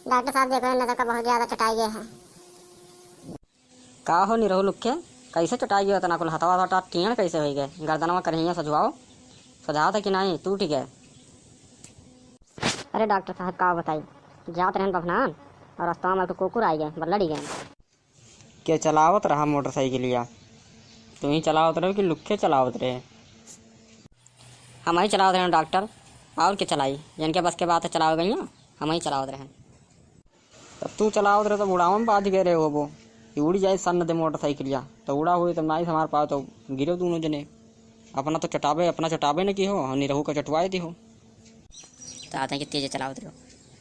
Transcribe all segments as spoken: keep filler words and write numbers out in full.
डॉक्टर साहब, देखो, इन्हें तो का बहुत ज्यादा चटाई गए हैं। का हो निरहू लुक्खे, कैसे चटाई गयो इतना कुल? हथवा हथवा टीण कैसे होई गए? गर्दनवा करहिया सजवाओ, सजात है कि नहीं, टूट गए। अरे डॉक्टर साहब, का बताई, जात रहन बभनान और रस्तवा में एक ठो कुकुर आई गए, बल्लड़ी गए। के चलावत रहा मोटरसाइकिलिया? तू ही चलावत रहे कि लुक्खे चलावत रहे? हम ही चलावत रहे डॉक्टर, और के चलाई? जिनके बस के बात है चलावे गई, हम ही चलावत रहे। तब तू चलावत रहे, तब उड़ावन बाज गए रहे होबो कि उड़ी जाए सन्न दे मोटरसाइकिलिया। तो उड़ा हुई तब नाई संभार पाओ, तो गिरे दोनों जने। अपना तो चटाबे, अपना चटाबे न की हो, और निरहू का चटवाए दी हो। तो आते हैं कि तेज चलावत रहे हो।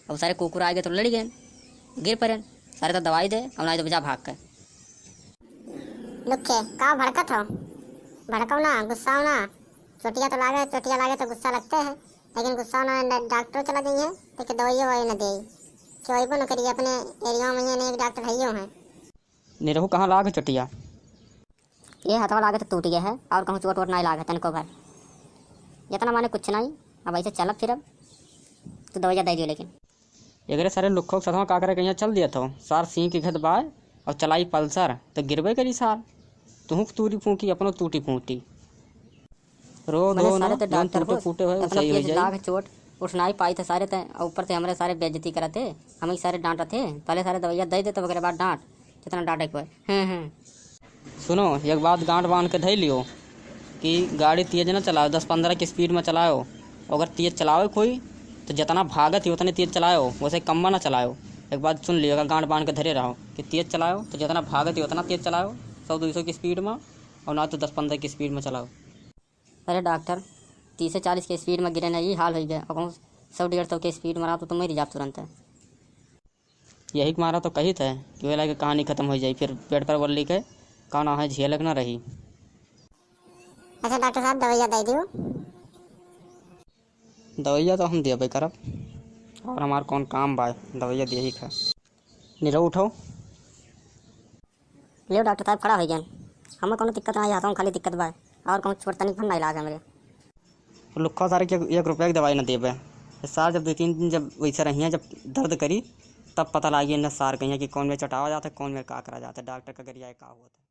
अब सारे कुकुर आ गए तो लड़ी गए, गिर पड़े। सारे तो दवाई दे, अब नाई तो बजा भाग के। लुक्खे, का भड़कत हो? भड़काओ ना, गुस्साओ ना। चोटिया तो लागे, चोटिया लागे तो गुस्सा लगते है, लेकिन गुस्सा ना, डा-, डॉक्टर चला जाइए, तो के दवाइयो ववाई ना दे। के वही न करिए, अपने एरिया में ये एक डॉक्टर है, यो है। निरहू कहाँ लाग चोटिया? ये हथवा लागे तो टूट गया है, और कहूँ चोट वोट नहीं लागे तनको भर। इतना माने कुछ नहीं, अब ऐसे चलब फिरब, तो दवाइया दे दियो लेकिन। एकरे सारे लुक्खो के सथवा का करे कहिया चल दिया थो, सार सिंह के घत बाय और चलाई पल्सर, तो गिरबे करी सार। तुहूँ के तूरी फूंकी, अपनो टूटी फूटी। रो मने दो सारे ना, तो जौन डॉक्टर टूटे हो, फूटे हो, अपना सही हो पेज जाई। लाग चोट उठ नाई पाई थे सारे ते, और ऊपर से हमरे सारे बेइज्जती करत है, हम ही सारे डांटत है। पहले सारे दवाइया दे दे, तब ओकरे बाद डांट, जितना डांटे के होए। हम्म, हम्म। सुनो, एक बात गांठ बांध के धई लियो कि गाड़ी तेज ना चलाओ, दस पन्द्रह की स्पीड में चलाओ। अगर तेज चलाओ कोई, तो जितना भागत ही उतने तेज चलाओ, वैसे कम ना चलाओ। एक बात सुन लियो, अगर गांठ बांध के धरे रहो कि तेज चलाओ, तो जितना भागत ही उतना तेज चलाओ, सौ दो सौ की स्पीड में, और ना तो दस पन्द्रह की स्पीड में चलाओ। अरे डॉक्टर, तीस चालीस के स्पीड में गिरे ना, ई हाल होई गए। अगर सौ डेढ़ सौ के स्पीड में रहा तो तुम मर जाब तुरंत है। यही के मारा तो कही थे कि वे लागे कहानी खत्म हो जाई, फिर पेट पर बोल लिखे, का ना है, झेलक ना रही। अच्छा डॉक्टर साहब, दवाइया दे दियो। दवाइया तो हम देबे करब, और हमार कौन काम बा, दवाइया दिए ही खा। निरहू उठो। लियो डॉक्टर साहब, खड़ा हो गया। हमें कोनो दिक्कत ना है, हाथों में खाली दिक्कत बा, और कोनो छोट तनिक भर ना इलाज है मेरे। लुक्खा सारे के एक रुपया की दवाई ना देबे। ये सार जब दो तीन दिन जब वैसे रहिए, जब दर्द करी, तब पता लागी इन्हें सार कहिए कि कौन में चटावा जाता है, कौन में का करा जाता है, डॉक्टर का गरिया का हुआ था।